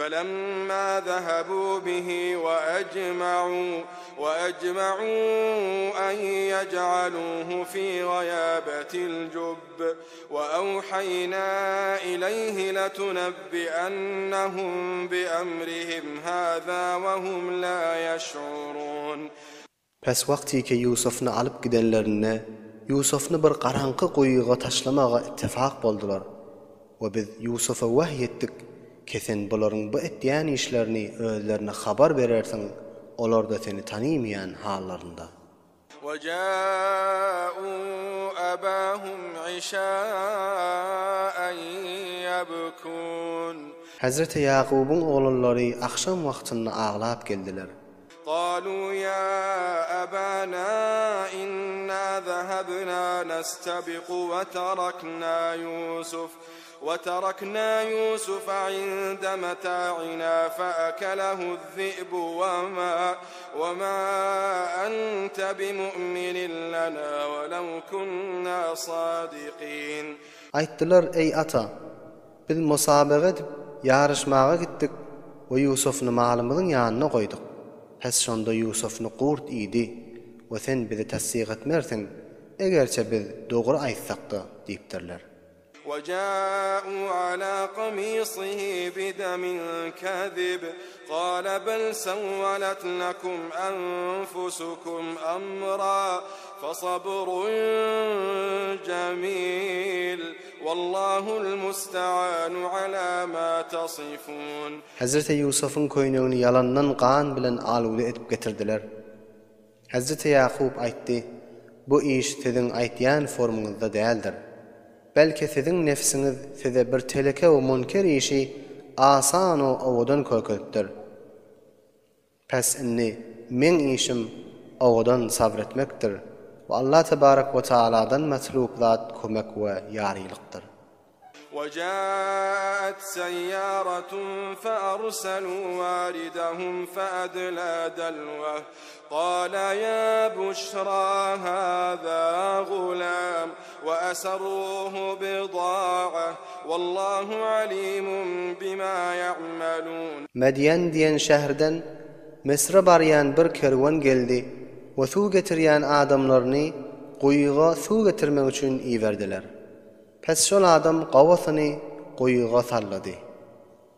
فلما ذهبوا به وأجمعوا وأجمعوا أن يجعلوه في غيابة الجب وأوحينا إليه لتنبئنهم بأمرهم هذا وهم لا يشعرون. Pes wagtyky Ýusufny alyp gidenlerinde, Ýusufny bir garaňky guýyga taşlamaga ittifak boldular. We biz Ýusufa wahy etdik, ki sen bularyň bu etýän işlerini özlerine habar berersiň, olar-da seni tanymaýan hallarynda. وَجَاءُوا أَبَاهُمْ عِشَاءً يَبْكُونَ. Hezreti Ýakubyň oglanlary agşam wagtynda aglap geldiler. قالوا يا أبانا إنا ذهبنا نستبق وتركنا يوسف وتركنا يوسف عند متاعنا فأكله الذئب وما وما أنت بمؤمن لنا ولو كنا صادقين. Aýtdylar, Eý ata! Biz musabaga edip, ýaryşmaga gitdik we Ýusufny malymyzyň ýanyna goýduk. Pes şonda Ýusufny gurt iýdi we sen bizi tassyk etmersiň, egerçe biz dogry aýtsak-da diýipdirler. وَجَاءُوا عَلَىٰ قَمِيصِهِ بِدَمٍ كَذِبٍ قَالَ بَلْ سَوَّلَتْ لَكُمْ أَنفُسُكُمْ أَمْرًا فَصَبْرٌ جَمِيلٌ Wallahul musta'anu ala ma tasifun. Hezreti Ýusubyň köýnegini ýalandan gan bilen aluwly edip getirdiler. Hezreti Ýakup aýtdy, Bu iş siziň aýtýan formyňyzda däldir. Belki siziň nefsiňiz size bir teleke we munker işi asan-u owadan körkezipdir. Pes indi meň işim owadan sabr etmekdir we Allah tebarek we taaladan matlub zat kömek we ýarylykdyr. وَجَاءَتْ سَيَّارَةٌ فَأَرْسَلُوا وَارِدَهُمْ فَأَدْلَىٰ دَلْوَهُ قَالَ يَا بُشْرَىٰ هَٰذَا غُلَامٌ وَأَسَرُّوهُ بِضَاعَةً وَاللَّهُ عَلِيمٌ بِمَا يَعْمَلُونَ. Medýen diýen şäherden Misre barýan bir kerwen geldi we suw getirýän adamlaryny guýyga suw getirmek üçin iberdiler. Pes şol adam gawasyny guýyga sallady.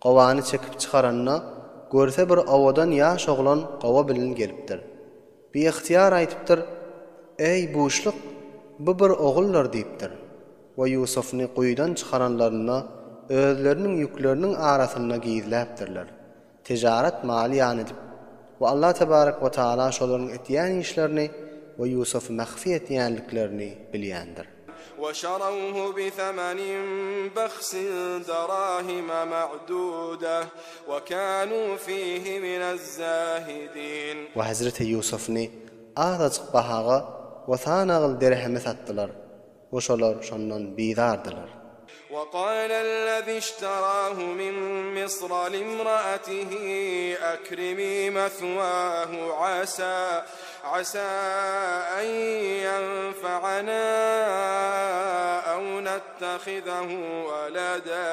Gawany çekip çykaranda, görse bir owadan ýaş oglan gawa bilen gelipdir. Biygtyýar aýdypdyr, Eý, buşluk, bu bir oguldyr diýipdir. We Ýusufny guýudan çykaranlarynda özleriniň ýükleriniň arasynda gizläpdirler. Tijaret maly ýan edip. We Allah tebarek we taala şolaryň etýän işlerini we Ýusufy mahfi etýänliklerini bilýändir. وَشَرَوْهُ بِثَمَنٍ بَخْسٍ دَرَاهِمَ مَعْدُودَةٍ وَكَانُوا فِيهِ مِنَ الزَّاهِدِينَ. We hezreti Ýusufny azajyk bahaga we sanagyl dirheme satdylar. We şolar şondan bizardylar. وَقَالَ الَّذِي اشْتَرَاهُ مِن مِّصْرَ لِامْرَأَتِهِ أَكْرِمِي مَثْوَاهُ عَسَىٰ عَسَىٰ أَن يَنفَعَنَا أَوْ نَتَّخِذَهُ وَلَدًا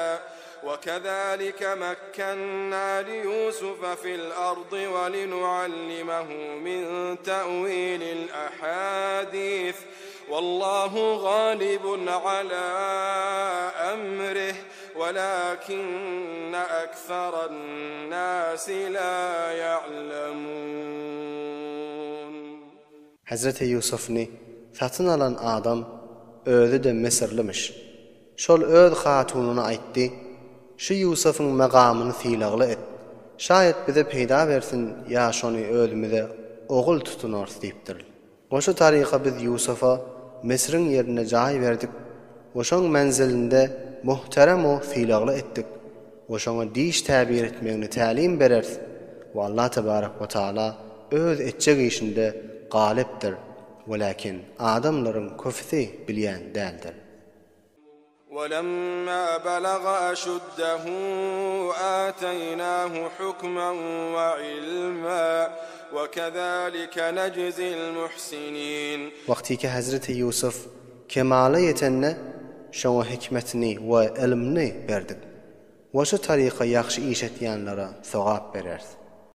وَكَذَٰلِكَ مَكَّنَّا لِيُوسُفَ فِي الْأَرْضِ وَلِنُعَلِّمَهُ مِن تَأْوِيلِ الْأَحَادِيثِ Wallahu galibun ala emrih welakinne ekseran nasi la ya'lemun. Hezreti Ýusufny satyn alan adam özi-de müsürlimiş. Şol öz hatunyna aýtdy, Şu Ýusubyň magamyny sylagly et. Şaýat bize peýda bersin ýa şony özümize ogul tutunarys diýipdir. We şu taryka biz Ýusufa Misriň ýerinde jaý berdik we şoň menzilinde muhterem-u sylagly etdik we şoňa diş täbir etmegini tälim bereris we Allah tebarek we taala öz etjek işinde galypdyr welakin adamlaryň köpüsi bilýän däldir. وَلَمَّا بَلَغَ أَشُدَّهُ آتَيْنَاهُ حُكْمًا وَعِلْمًا وَكَذَٰلِكَ نَجْزِي الْمُحْسِنِينَ. Wagtyky hezreti Ýusuf kemala ýetende şoňa hikmetini we ylmyny berdik. We şu taryka ýagşy iş etýänlere sogap bereris.